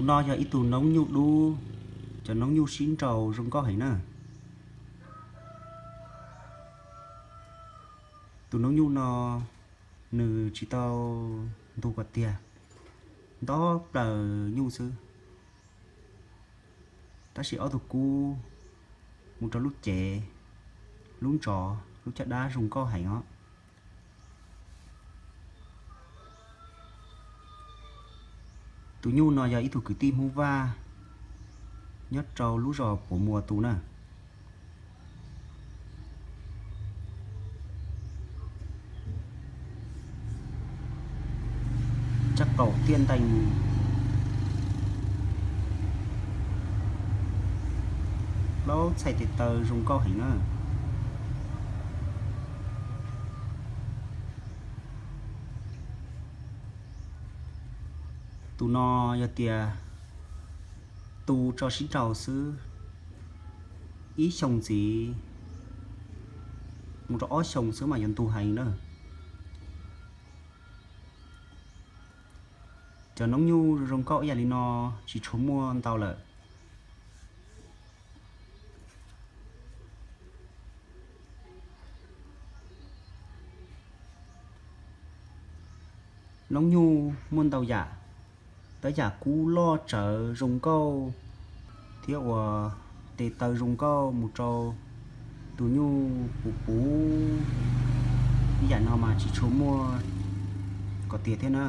No yog ib tug noob nyuj dub, cov noob nyuj sib nraus zoo nkauj heev na. Tus noob nyuj no nws tsis tau ntug kom tiag, nto plaws nyuj xwb. Tab sis ob tug kub mus rau lub cev, lub ntsov, lub caj dab zoo nkauj heev os. Tus nyuj no yog ib tug kwv tij Hmoob Vaj nyob rau lub zos Puas Muas tus na. Tsab qaum tiaj ntees, plaub txhais tes taw zoo nkauj heev na. Tus no yog tias tu tso sib nraus xwb, ib xyoos ntxiv mus rau ob xyoos xwb mas yuav ntug heev na. Cov noob nyuj zoo nkauj ib yam li no tsis tshua muaj ntau lawm. Noob nyuj muaj ntau yam, tab yam kub loj tsawv zoo nkauj thiab uas tes taw zoo nkauj mus rau tus nyuj puv puv ib yam no mas tsis tshua muaj kom tiag thiab na.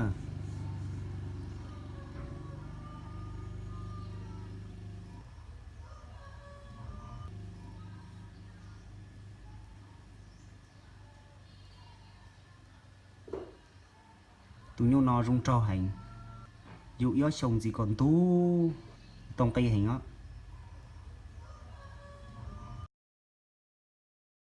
Tus nyuj no zoo nraug heev, yus ib ob xyoos ntxiv kom ntug tau nqi heev os.